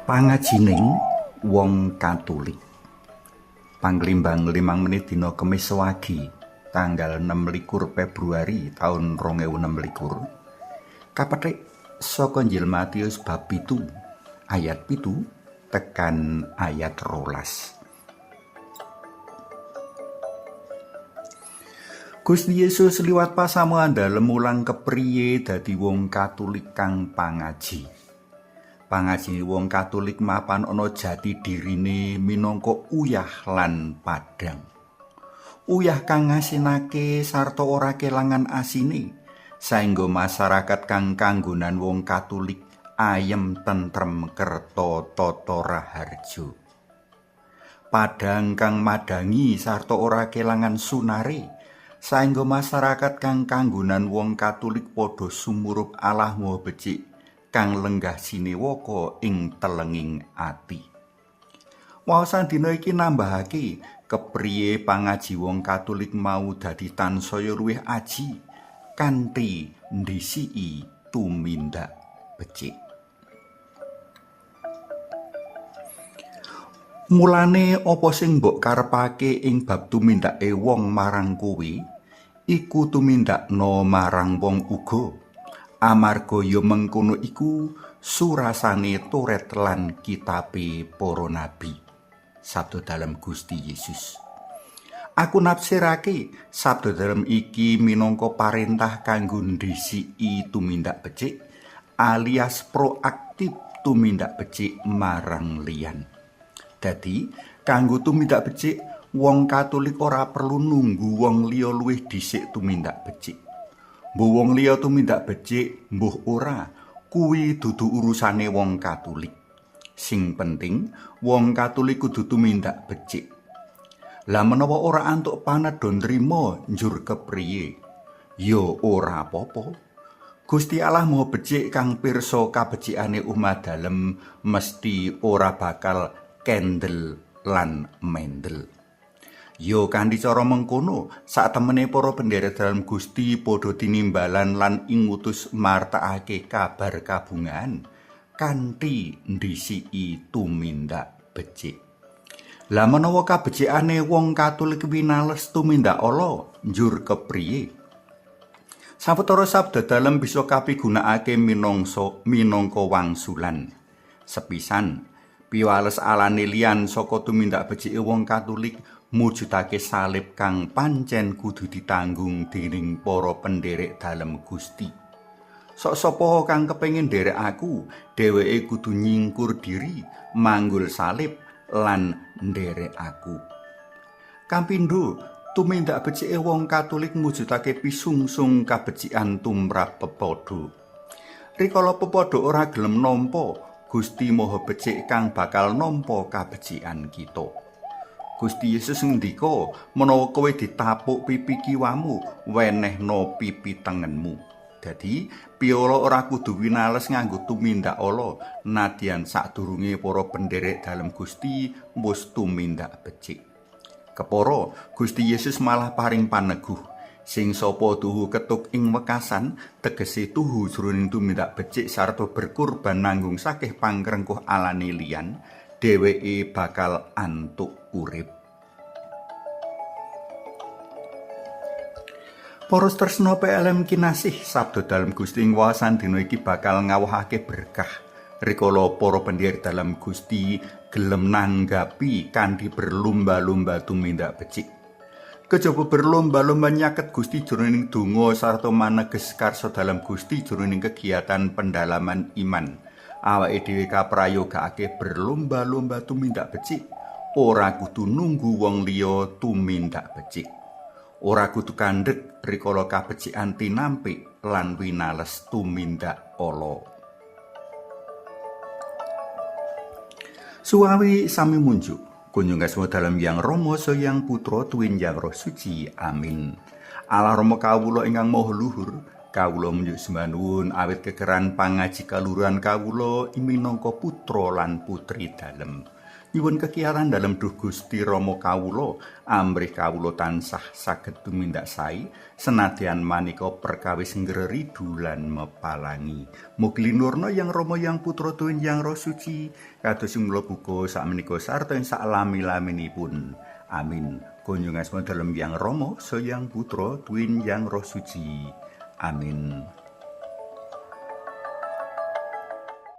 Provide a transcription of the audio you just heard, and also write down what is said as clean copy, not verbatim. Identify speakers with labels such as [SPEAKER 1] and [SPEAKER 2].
[SPEAKER 1] Pangajining wong Katulik. Panglimbang 5 menit dina Kemis wagi tanggal 26 Februari taun 2026. Kapethik saka Injil Matius bab 7 ayat 7 tekan ayat 12. Gusti Yesus liwat pasamuan dalem mulang kepriye dadi wong Katulik kang pangaji. Pangajine wong Katulik mapan ana jati dirine minangka uyah lan padhang. Uyah kang ngasinake sarta ora kelangan asine, saengga masyarakat kang kanggonan wong Katulik ayem tentrem kerta tata raharja. Padhang kang madangi sarta ora kelangan sunare, saengga masyarakat kang kanggonan wong Katulik padha sumurup Allah Maha Becik kang lenggah sinewaka ing telenging ati. Waosan dina iki nambahake kepriye pangaji wong Katulik mau dadi tansaya luwih aji kanthi ndhisiki tumindak becik. Mulane apa sing mbok karepake ing bab tumindake wong marang kowe, iku tumindakno marang wong uga. Amarga ya mengkono iku surasane Toret lan kitabe para nabi. Sabda dalem Gusti Yesus. Aku nafsirake sabda dalem iki minangka parentah kanggo ndhisiki tumindak becik alias proaktif tumindak becik marang liyan. Dadi kanggo tumindak becik, wong Katulik ora perlu nunggu wong liya luwih dhisik tumindak becik. Mbuh wong liya tumindak becik, mbuh ora, kuwi dudu urusane wong Katulik. Sing penting, wong Katulik kudu tumindak becik. Lah menawa ora antuk panedha nrima njur kepriye? Ya ora apa-apa. Gusti Allah Maha Becik kang pirsa kabecikane umat dalem mesti ora bakal kendel lan mendel. Ya kanthi cara mengkono, satemene para pendherek dalem Gusti padha tinimbalan lan ingutus martakake kabar kabungahan kanthi ndhisiki tumindak becik. Lah menawa kabecikane wong Katulik winales tumindak ala, njur kepriye? Sawetara sabda dalem bisa kapigunakake minangka wangsulan. Sepisan, piwales alane liyan saka tumindak becike wong Katulik mujudake salib kang pancen kudu ditanggung dening para pendherek dalem Gusti. Sok sapa kang kepengin nderek aku, dheweke kudu nyingkur diri, manggul salib lan nderek aku. Kapindho, tumindak becike wong Katulik mujudake pisungsung kabecikan tumrap pepadha. Rikala pepadha ora gelem nampa, Gusti Maha Becik kang bakal nampa kabecikan kita. Gusti Yesus ngendika, menawa kowe ditapuk pipi kiwamu, wenehno pipi tengenmu. Dadi, piala ora kudu winales nganggo tumindak ala, nadyan sadurunge para pendherek dalem Gusti wis tumindak becik. Kepara, Gusti Yesus malah paring paneguh, sing sapa tuhu ketuk ing wekasan, tegese tuhu jroning tumindak becik sarta berkurban nanggung sakeh pangkrengkuh alane liyan, dheweke bakal antuk urip. Para tresna PLM kinasih, sabda dalem Gusti ing waosan dina iki bakal ngawuhake berkah rikala para pendherek dalem Gusti gelem nanggapi kanthi berlomba-lomba tumindak becik. Kejaba berlomba-lomba nyaket Gusti jroning donga sarta maneges karsa dalem Gusti jroning kegiatan pendalaman iman. Awake dhewe kaprayogakake berlomba-lomba tumindak becik, ora kudu nunggu wong liya tumindak becik. Ora kudu kandhek rikala kabecikan tinampik lan winales tumindak ala. Suwawi sami munjuk. Kunjung asma dalem Yang Rama saha Yang Putra tuwin Yang Roh Suci. Amin. Allah Rama kawula ingkang maha luhur, kawula munjuk sembah nuwun awit kekeran pangaji kaluhuran kawula minangka putra lan putri dalem. Nyuwun kekiyatan dalem duh Gusti Rama kawula, amrih kawula tansah saged tumindak sae senadyan maneka perkawis ngreridu lan mepalangi. Mugi linurna Yang Rama Yang Putra tuwin Yang Roh Suci, kados mula buka sakmenika sarta ing saklami-laminipun. Amin. Kunjung asma dalem Yang Rama, Sang Yang Putra tuwin Yang Roh Suci. Amin.